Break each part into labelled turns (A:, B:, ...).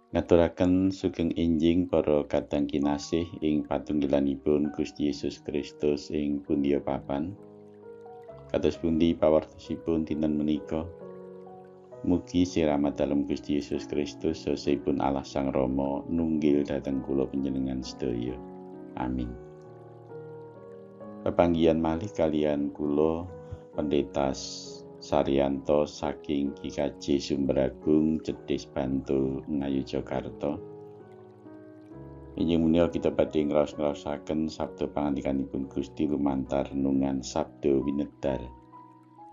A: Ngaturaken sugeng enjing para kadang kinasih ing patunggilanipun Gusti Yesus Kristus ing pundiya papan. Kados pundi pawartosipun dinten menika? Mugi siramat dalem Gusti Yesus Kristus sosipun Allah Sang Rama nunggil dhateng kula panjenengan sedaya. Amin. Pepanggihan malih kalian kula Pendeta Saryanto saking GKJ Sumberagung, Cedhis, Bantul, Ngayogyakarta. Injing menika kita badhe ngraos-ngraosaken sabda pangandikanipun Gusti lumantar renungan Sabda Winedar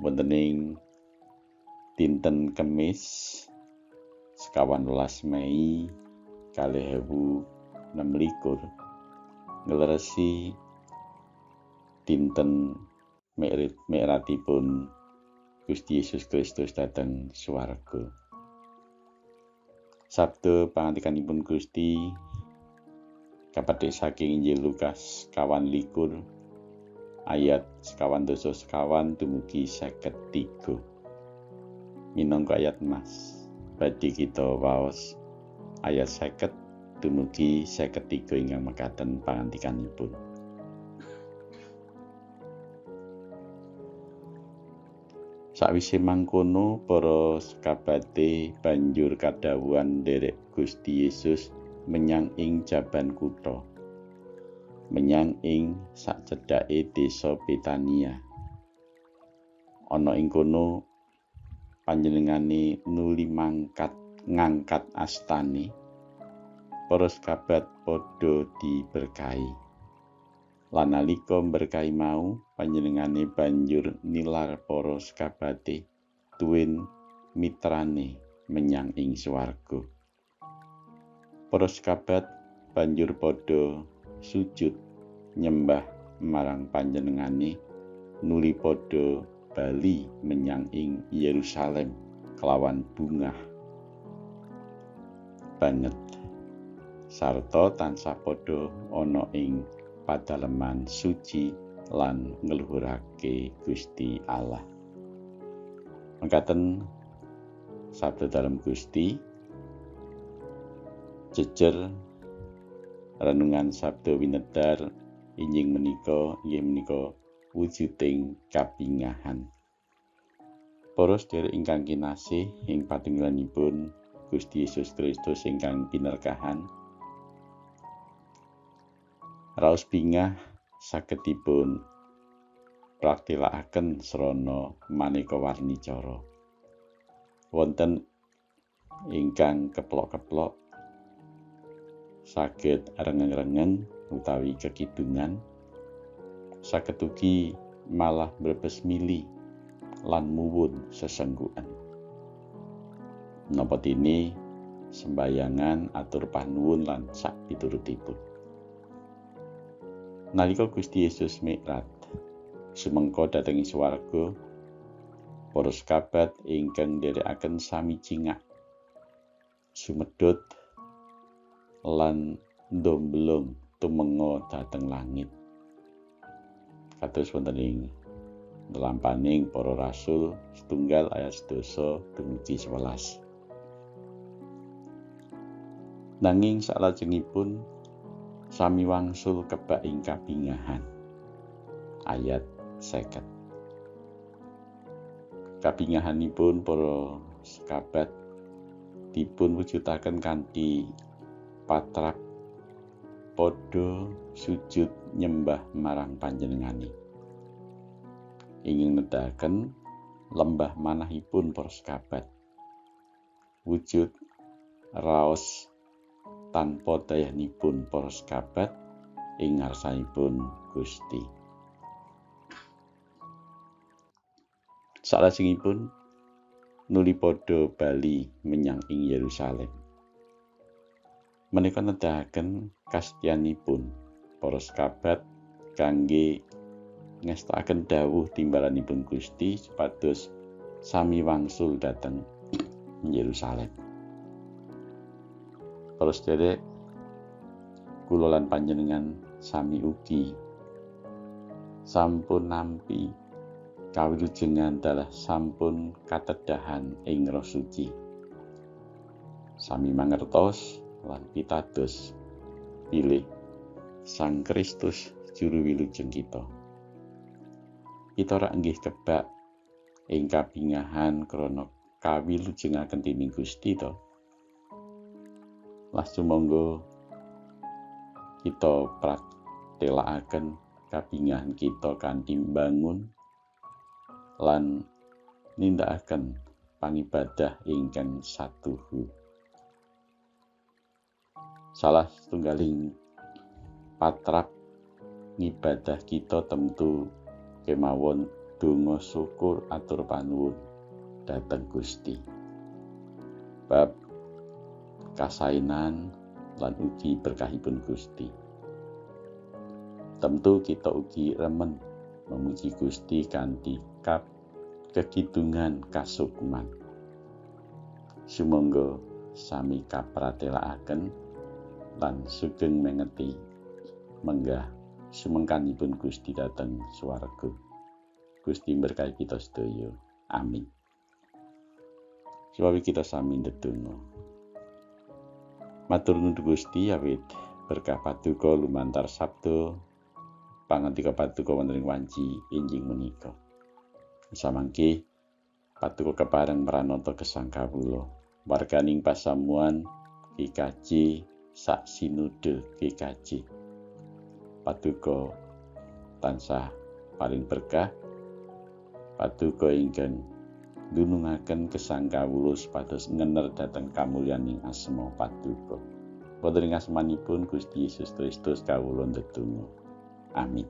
A: wonten ing dinten Kemis 19 Mei 2026 ngleresi dinten mi'ratipun Gusti Yesus Kristus dhateng swarga. Sabda pangandikanipun Gusti kapethik saking Injil Lukas 24 ayat 24 dumugi 53. Minangka ayat emas badhe kita waos ayat 50 dumugi 53 ingkang mekaten pangandikanipun. Sakwise mangkono para sekabate banjur kadhawuhan nderek Gusti Yesus menyang ing jaban kutha, menyang ing sacedhake desa Betania. Ana ing kono panjenengane nuli mangkat ngangkat astane, para sekabat padha diberkahi. Lan nalika mberkahi mau, panjenengane banjur nilar para sekabate tuwin mitrane menyang ing swarga. Para sekabat banjur padha sujud nyembah marang panjenengane, nuli padha bali menyang ing Yerusalem kelawan bungah banget sarta tansah padha ana ing padaleman suci lan ngluhurake Gusti Allah. Mekaten sabda dalem Gusti, jejer renungan Sabda Winedar injing menika inggih menika wujuding kapingahan. Para sedherek ingkang kinasih ing patunggilanipun Gusti Yesus Kristus ingkang pinerkahan, raos bingah saged dipun praktilakaken srana maneka warni cara. Wonten ingkang keplok-keplok saged rengeng-rengeng utawi kekidungan, saged ugi malah brebes mili lan muwun sesenggukan. Napa dene sembayangan atur panuwun lan sak piturutipun. Nalika Gusti Yesus mi'rat sumengko dhateng swarga, para sekabat ingkang nderekaken sami cingak, sumedhut lan ndomblong tumenga dhateng langit. Kados wonten ing lelampaning para rasul setunggal ayat 7 dumugi 11. Nanging salajengipun sami wangsul kebak ing kabingahan. Ayat 50. Kabingahanipun para sekabat dipun wujudaken kanthi patrap padha sujud nyembah marang panjenengane. Ingin nedahaken lembah manahipun para sekabat, wujud raos tanpa dayanipun para sekabat ing ngarsanipun Gusti. Salajengipun nuli padha bali menyang ing Yerusalem. Menika nedahaken kastyanipun para sekabat kangge ngestakaken dawuh timbalanipun Gusti supados sami wangsul dhateng Yerusalem. Para sedherek, kula lan panjenengan sami ugi sampun nampi Kawilujengan dalah sampun katedahan ing Roh Suci. Sami mangertos lan pitados bilih Sang Kristus juru wilujeng kita. Kita rak nggih kebak ing kabingahan krana kawilujengaken dening Gusti to. Lah sumangga kita praktelakaken kabingahan kita kanthi mbangun lan nindakaken pangibadah ingkang satuhu. Salah setunggaling patrap ngibadah kita tentu kemawon donga syukur atur panuwun dhateng Gusti. Bab kasainan lan ugi berkahipun Gusti. Tentu kita ugi remen memuji Gusti kanthi kap kekidungan kasukman. Sumangga sami kapratelakaken lan sugeng mengeti menggah sumengkanipun Gusti dhateng swarga. Gusti berkahi kita sedaya. Amin. Suwawi kita sami ndedonga. Matur nuwun Gusti awit berkah paduka lumantar sabda pangantika paduka wonten ing wanci enjing menika. Samangke paduka kepareng mranata gesang kawula warganing pasamuan GKJ sak sinode GKJ. Paduka tansah paring berkah, paduka ingkang dunungaken gesang kawula supados ngener dhateng kamulyaning asma paduka. Wonten ing asmanipun Gusti Yesus Kristus kawula ndedonga. Amin.